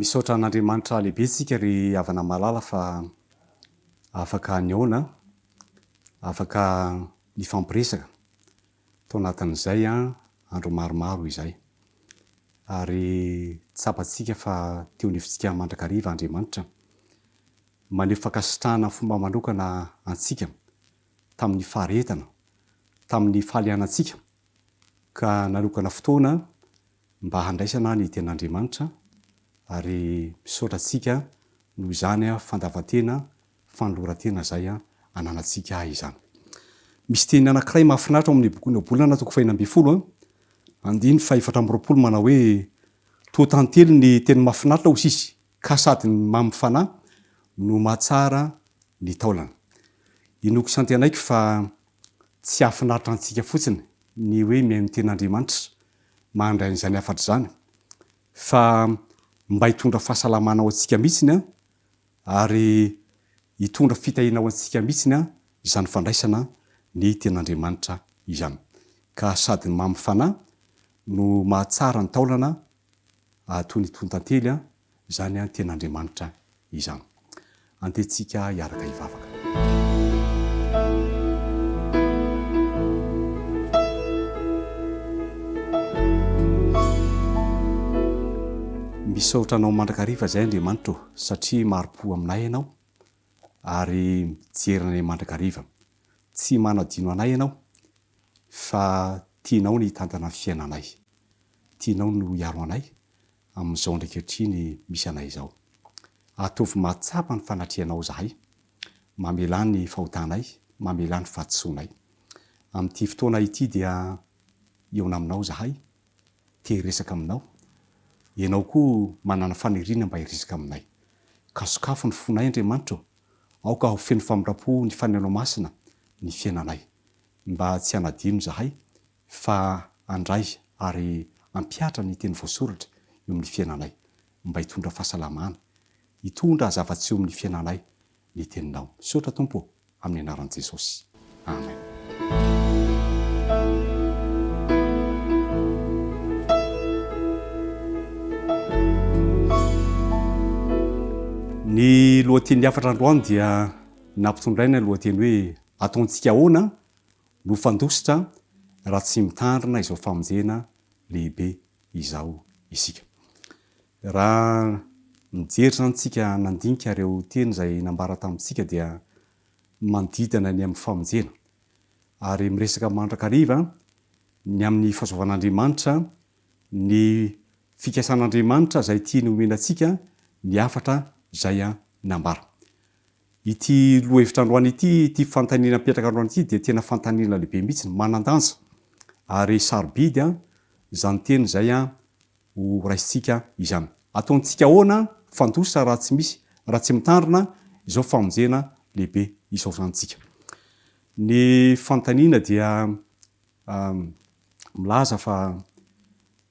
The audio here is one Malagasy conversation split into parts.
Misaotra an'Andriamanitra lehibe isika ry havana malala fa afaka nihaona, afaka nifampiresaka tao anatin'izay andro maromaro izay. Ary tsapantsika fa teo anivontsika mandrakariva Andriamanitra. Maneho fankasitrahana amin'ny fomba manokana antsika tamin'ny faharetana, tamin'ny fahalianantsika ka nanokana fotoana mba handraisana ny Tenin'Andriamanitra ary misaotra antsika noho izany fandavan-tena, fanoloran-tena izay ananantsika izany. Misy teny anankiray mahafinaritra ao amin'ny bokin'ny Ohabolana toko fahena ambinifolo, andininy faha-24 manao hoe, Toa tantely ny teny mahafinaritra hoy sisy, ka sady ny mamy fanahy no mahatsara ny taolana. Inoako sy antenaiko fa tsy hahafinaritra antsika fotsiny ny hoe mihaino ny Tenin'Andriamanitra, mandray an'izany hafatra izany, fa mba hitondra fahasalamana ho antsika mihitsiny ary hitondra fitahiana ho antsika mihitsiny izany fandraisana ny Tenin'Andriamanitra izany. Ka sady ny mamy fanahy no mahatsara ny taolana toy ny tonon-tantely izany Tenin'Andriamanitra izany. Andeha hiaraka hivavaka. Misaotra Anao mandrakariva izay Andriamanitra ô, satria mari-po aminay Ianao ary mijery anay mandrakariva. Tsy manadino anay Ianao fa tianao ny hitantana ny fiainanay. Tianao no hiaro anay amin'izao andraikehitriny misy anay izao. Ataovy mahatsapa ny fanatrehanao izahay, mamelà ny fahotanay, mamelà ny fahadisoanay. Amin'ity fotoana ity dia hihaona aminao izahay, te hiresaka aminao. Ianao koa manana faniriana mba hiresaka aminay. Ka sokafy ny fonay Andriamanitra ô, aoka ho feno famindram-po ny Fanahinao Masina ny fiainanay, mba tsy hanadino izahay fa handray ary hampihatra ny teny voasoratra eo amin'ny fiainanay, mba hitondra fahasalamana, hitondra zava-tsoa eo amin'ny fiainanay ny teninao. Misaotra Tompo ô, amin'ny anaran'i Jesosy. Amen. Ny lohatenin'ny hafatra androany dia nampitondraina ny lohateny hoe Ataontsika ahoana no fandositra raha tsy mitandrina izao famonjena lehibe izao isika. Raha mijery izany tsika nandinika ireo teny izay nambara tamintsika dia manodidina ny amin'ny famonjena ary miresaka mandrakariva ny amin'ny fahasoavan'Andriamanitra, ny fikasan'Andriamanitra izay tiany homena antsika ny hafatra izay nambara. Ity lohahevitra androany ity, ity fanontaniana mipetraka androany ity dia tena fanontaniana lehibe mihitsy, manan-danja ary sarobidy izany teny izay ho raisintsika izany. Ataontsika ahoana fandositra raha tsy misy, raha tsy mitandrina izao famonjena lehibe izao izany tsika? Ny fanontaniana dia milaza fa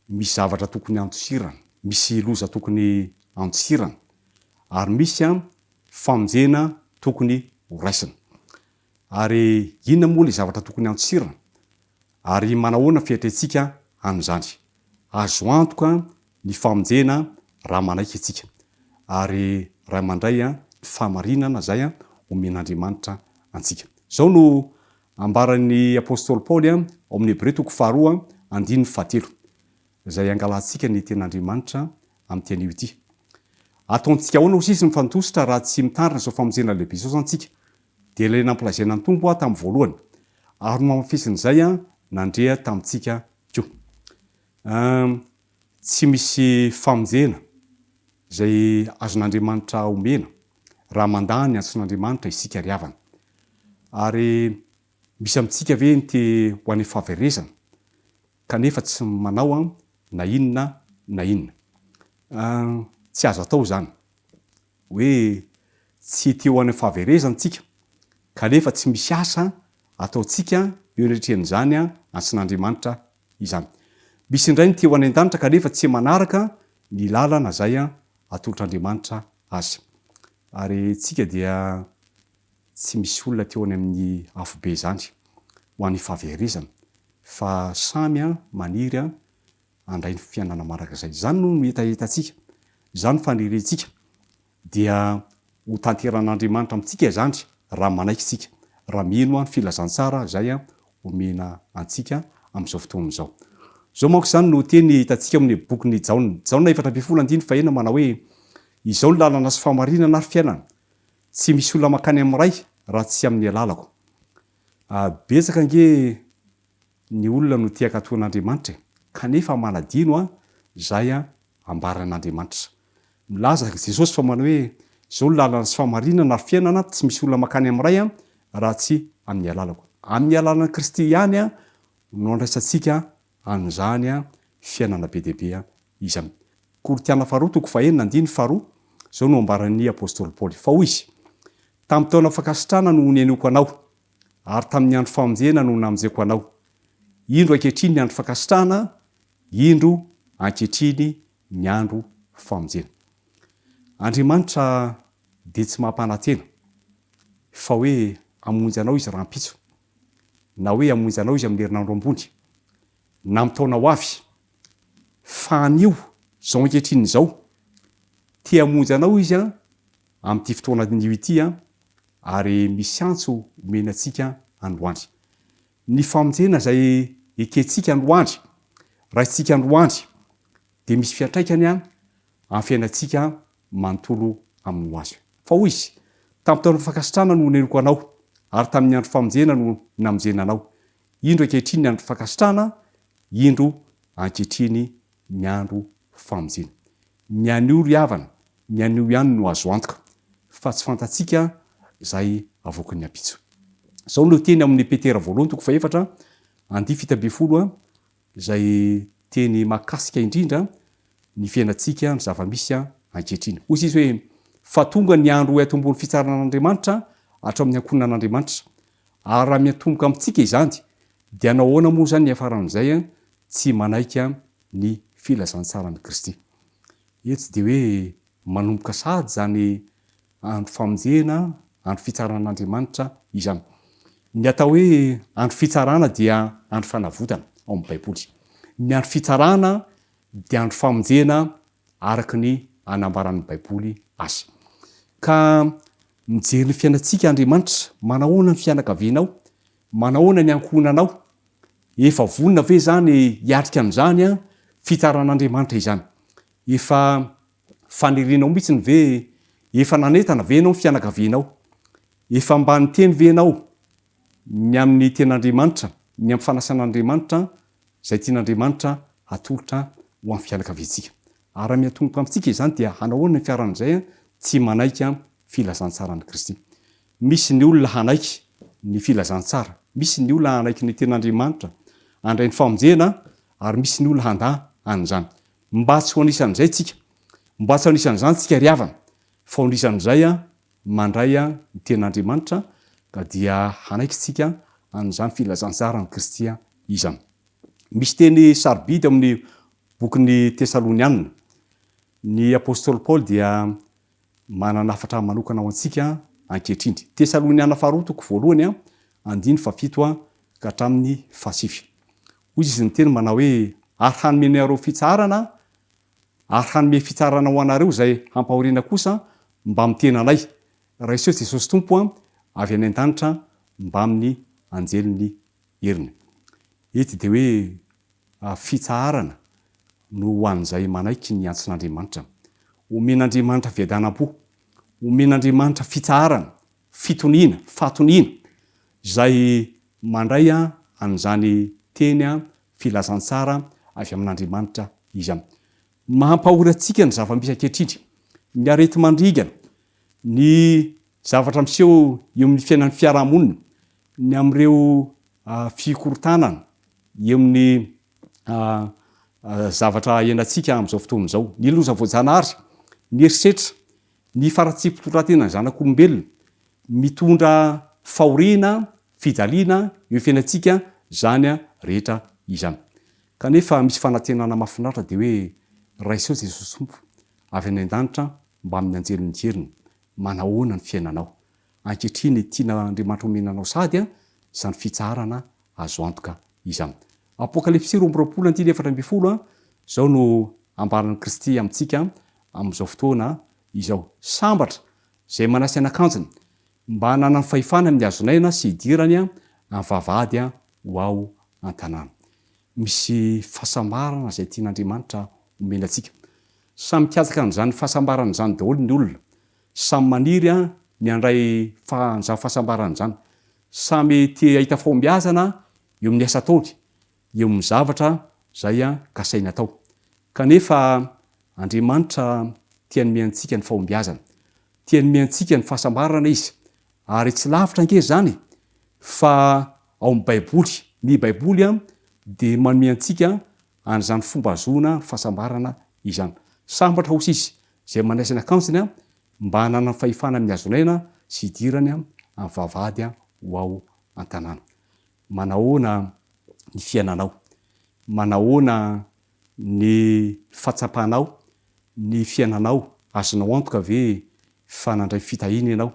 misy zavatra tokony handosirana, misy loza tokony handosirana ary misy famonjena tokony ho raisina. Ary inona moa ilay zavatra tokony handosirana? Ary manahoana fiatrentsika an'izany? Azo antoka ny famonjena raha manaiky isika, ary raha mandray ny fahamarinana izay omen'Andriamanitra antsika. Izao no ambaran'ny apostoly Paoly ao amin'ny Hebreo toko faharoa andininy fahatelo, izay angalantsika ny tenin'Andriamanitra amin'ity anio ity. Ataontsika ahoana hoy sisa ny fandositra raha tsy mitandrina izao famonjena lehibe izao izany tsika? Dia ilay nampilazaina ny Tompo aho tamin'ny voalohany, ary nohamafisin'izay nandre tamintsika koa. Tsy misy famonjena izay azon'Andriamanitra omena raha mandà ny antson'Andriamanitra isika ry havana. Ary misy amintsika ve ny te ho any fahaverezana kanefa tsy manao na inona na inona? Tsy azo atao izany. Hoe tsy te ho any fahaverezana tsika kanefa tsy misy asa ataontsika eo anatrehan'izany antson'Andriamanitra izany. Misy indray ny te ho any an-danitra kanefa tsy manaraka ny lalana izay atolotr'Andriamanitra azy. Ary tsika dia tsy misy olona te ho any amin'ny afobe izany, ho any fahaverezana, fa samy maniry handray ny fiainana mandrakizay. Izany no hetahetantsika. Izany faniriantsika. Dia ho tanteran'Andriamanitra amintsika izany raha manaiky isika, raha mino ny filazantsara izay omena antsika amin'izao fotoana izao. Izao manko izany no teny hitantsika ao amin'ny bokin'i Jaona, Jaona 14 andininy fahenina manao hoe, Izao no lalana sy fahamarinana ary fiainana, tsy misy olona mankany amin'ny Ray raha tsy amin'ny alalako. Betsaka ange ny olona no te hankatò an'Andriamanitra e, kanefa manadino izay ambaran'Andriamanitra. Milaza Jesosy fa manao hoe, Izao no lalana sy fahamarinana ary fiainana, tsy misy olona mankany amin'ny Ray raha tsy amin'ny alalako. Amin'ny alalan'i Kristy ihany no andraisantsika an'izany fiainana be dia be izany. Korintiana faharoa toko fahenina andininy faharoa, izao no ambaran'ny apostoly Paoly, Fa hoy izy, Tamin'ny taona fankasitrahana no nihainoako anao, ary tamin'ny andro famonjena no namonjeko anao. Indro ankehitriny ny andro fankasitrahana, indro ankehitriny ny andro famonjena. Andriamanitra dia tsy mampanantena fa hoe hamonjy anao Izy rahampitso, na hoe hamonjy anao Izy amin'ny herinandro ambony, na amin'ny taona ho avy, fa anio, izao ankehitriny izao, te hamonjy anao Izy amin'ity fotoana anio ity, ary misy antso omeny antsika androany. Ny famonjena izay ekentsika androany, raisintsika androany, dia misy fiantraikany amin'ny fiainantsika manontolo amin'ny ho avy. Fa hoy Izy, Tamin'ny taona fankasitrahana no nenoko anao, ary tamin'ny andro famonjena no namonjena anao. Indro ankehitriny ny andro fankasitrahana, indro ankehitriny ny andro famonjena. Ny anio ry havana, ny anio ihany no azo antoka, fa tsy fantatsika izay havoakan'ny ampitso. Izao no teny ao amin'ny Petera voalohany toko fahefatra, andihy 17, izay teny mahakasika indrindra ny fiainantsika, ny zava-misy ankehitriny. Hoy izy hoe, Fa tonga ny andro hiatombohan'ny fitsaran'Andriamanitra hatramin'ny ankohonan'Andriamanitra. Ary raha miatomboka amintsika izany, dia hanao ahoana moa izany ny hiafaran'izay tsy manaiky ny filazantsaran'i Kristy? Etsy dia hoe manomboka sahady izany andro famonjena, andro fitsaran'Andriamanitra izany. Ny atao hoe andro fitsarana dia andro fanavotana ao amin'ny Baiboly. Ny andro fitsarana dia andro famonjena araka ny anambaran'ny Baiboly azy. Ka mijery ny fiainantsika Andriamanitra, manahoana ny fianakavianao, manahoana ny ankohonanao, efa vonona ve izany hiatrika an'izany fitsaran'Andriamanitra izany? Efa fanirianao mihitsiny ve, efa nanentana ve ianao ny fianakavianao? Efa mba niteny ve ianao ny amin'ny ten'Andriamanitra, ny amin'ny fanasan'Andriamanitra izay tian'Andriamanitra hatolotra ho an'ny fianakaviantsika? Ary raha miantomboka amintsika izany dia hanao ahoana ny fiaran'izay tsy manaiky filazantsaran'i Kristy? Misy ny olona hanaiky ny filazantsara, misy ny olona hanaiky ny ten'Andriamanitra, handray ny famonjena, ary misy ny olona handà an'izany. Mba tsy ho anisan'izay tsika. Mba tsy ho anisan'izany tsika ry havana, fa ho anisan'izay mandray ny Tenin'Andriamanitra, ka dia hanaiky tsika an'izany filazantsaran'i Kristy izany. Misy teny sarobidy ao amin'ny bokin'ny Tesalonianina. Ny apostoly Paoly dia manana hafatra manokana ho antsika ankehitriny. Tesaloniana faharoa toko voalohany andininy fahafito ka hatramin'ny fahasivy. Hoy izy niteny manao hoe, Ary hanome anareo fitsaharana, ary hanome fitsarana ho anareo izay hampahoriana kosa mbamin'ny tenanay, raiso Jesosy Tompo avy any an-danitra mbamin'ny anjelin'ny heriny. Ety dia hoe fitsaharana no ho an'izay manaiky ny antson'Andriamanitra. Omen'Andriamanitra fiadanam-po, omen'Andriamanitra fitsaharana, fitoniana, fahatoniana, izay mandray an'izany teny filazantsara avy amin'Andriamanitra izany. Mampahory antsika ny zava-misy ankehitriny, ny areti-mandringana, ny zavatra miseho eo amin'ny fiainan'ny fiarahamonina, ny amin'ireo fikorontanana eo amin'ny zavatra iainantsika amin'izao fotoana izao, ny loza voajanahary, ny herisetra, ny faharatsiam-pitondran-tenan'ny zanak'olombelona, mitondra fahoriana, fijaliana eo fiainantsika izany rehetra izany. Kanefa misy fanantenana mahafinaritra dia hoe raiso Jesosy Tompo avy any an-danitra mbamin'ny anjelin'ny heriny. Manahoana ny fiainanao? Ankehitriny tian'Andriamanitra omena anao sahady izany fitsaharana azo antoka izany. Apokalypsy 22 andininy 14, izao no ambaran'i Kristy amintsika. amin'izao fotoana izao. Sambatra izay manasa ny akanjony mba hananany fahefana amin'ny hazon'aina sy hidirany amin'ny vavahady ho ao an-tanàna. Misy fahasambarana izay tian'Andriamanitra homena antsika. Samy mikatsaka an'izany fahasambarana izany daholo ny olona. Samy maniry ny handray an'izany fahasambarana izany. Samy te hahita fahombiazana eo amin'ny asa ataony, eo amin'ny zavatra izay kasainy atao. Kanefa Andriamanitra te hanome antsika ny fahombiazana. Te hanome antsika ny fahasambarana Izy. Ary tsy lavitra ange izany fa ao amin'ny Baiboly. Ny Baiboly dia manome antsika an'izany fomba ahazoana fahasambarana izany. Sambatra hoy izy, izay manaiza ny akanjony mba hananany fahefana amin'ny hazon'aina sy hidirany amin'ny vavahady ho ao an-tanàna. Manahoana ny fiainanao? Manahoana ny fahatsapanao ny fiainanao? Azonao antoka ve fa nandray fitahiana ianao?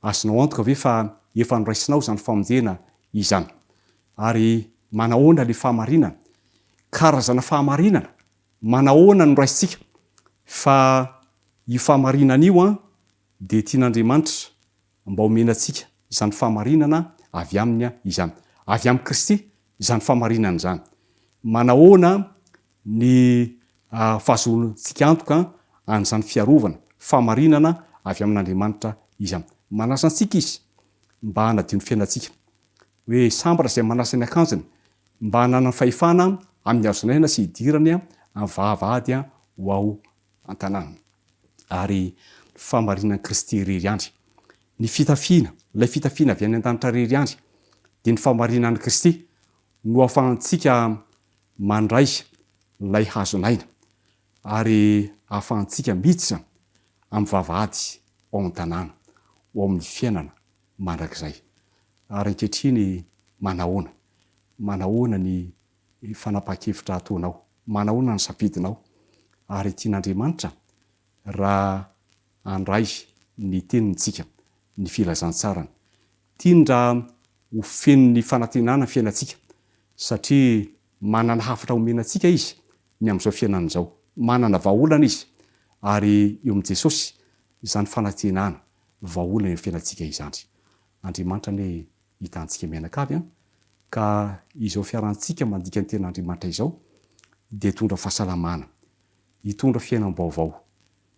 Azonao antoka ve fa efa noraisinao izany famonjena izany? Ary manahoana ilay fahamarinana? Karazana fahamarinana manahoana no raisintsika? Fa io fahamarinana io an, dia tian'Andriamanitra mba homena antsika izany fahamarinana avy Aminy izany. Avy amin'i Kristy izany fahamarinana izany. Manahoana ny fahazoantsika antoka an'izany fiarovana, fahamarinana avy amin'Andriamanitra izany? Manasa antsika Izy mba hanadio ny fiainantsika. Hoe sambatra izay manasa ny akanjony mba hananany fahefana amin'ny hazon'aina sy hidirany amin'ny vavahady ho ao an-tanàna. Ary ny fahamarinan'i Kristy irery ihany. Ny fitafiana, ilay fitafiana avy any an-danitra irery ihany, dia ny fahamarinan'i Kristy no ahafahantsika mandray ilay hazon'aina ary ahafahantsika miditra amin'ny vavahady ao an-tanàna, ho ao amin'ny fiainana mandrakizay. Ary ankehitriny manahoana? Manahoana ny fanapahan-kevitra ataonao? Manahoana ny safidinao? Ary tian'Andriamanitra raha handray ny teniny tsika, ny filazantsarany. Tiany raha ho feno ny fanantenana ny fiainantsika, satria manana hafatra omena antsika Izy ny amin'izao fiainana izao. Manana vahaolana Izy, ary eo amin'i Jesosy izany fanantenana, vahaolana eo amin'ny fiainantsika izany. Andriamanitra anie hitantsika mianakavy an! Ka izao fiarantsika mandika ny tenin'Andriamanitra izao dia hitondra fahasalamana, hitondra fiainam-baovao,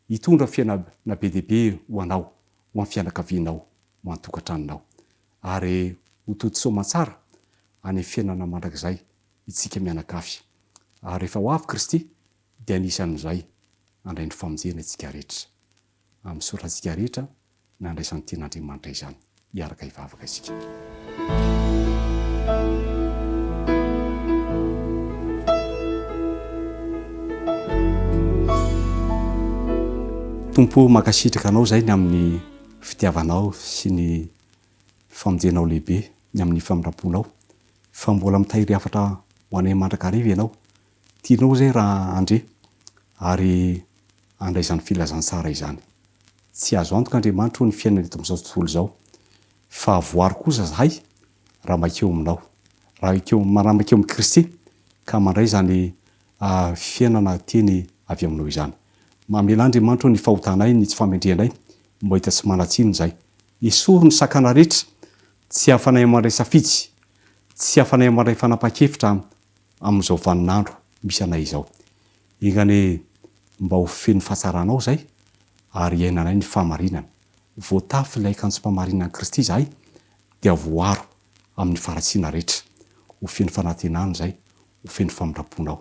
hitondra fiainana be dia be ho anao, ho an'ny fianakavianao, ho an'ny tokantranonao. Ary ho tody soamantsara any amin'ny fiainana mandrakizay itsika mianakavy. Ary rehefa ho avy Kristy dia anisan'izay handray ny famonjena itsika rehetra. Amin'ny soratsika rehetra nandraisan'ny tian'Andriamanitra izany. Hiaraka hivavaka isika. Tompo ô, mankasitraka Anao izahay ny amin'ny fitiavanao sy ny famonjenao lehibe, ny amin'ny famindram-ponao, fa mbola mitahiry hafatra ho anay mandrakariva Ianao. Tianao izay raha handre ary handray izany filazantsara izany. Tsy azo antoka Andriamanitra o ny fiainana eto amin'izao tontolo izao fa voaro kosa zahay raha maikeo aminao, raha ekeo raha maikeo amin'i Kristy ka mandray izany fiainana teny avy aminao izany. Mamelà Andriamanitra o ny fahotanay, ny tsy fahamendrehanay mba hita tsy manan-tsiny izay. Esory ny sakana rehetra tsy ahafanay mandray safidy, tsy ahafanay mandray fanapahan-kevitra amin'izao vaninandro misy anay izao. Enga anie mba ho feno fahatsaranao izay ary hiainanay ny fahamarinana. Voatafy ilay akanjom-pahamarinan'i Kristy izahay dia voaro amin'ny faharatsiana rehetra. Ho feno fanantenana izay, ho feno famindram-ponao.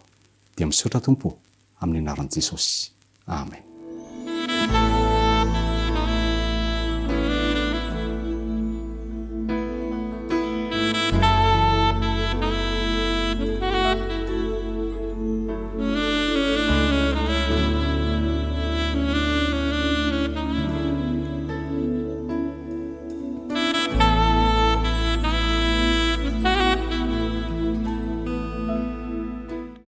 Dia misaotra Tompo ô, amin'ny anaran'i Jesosy. Amen.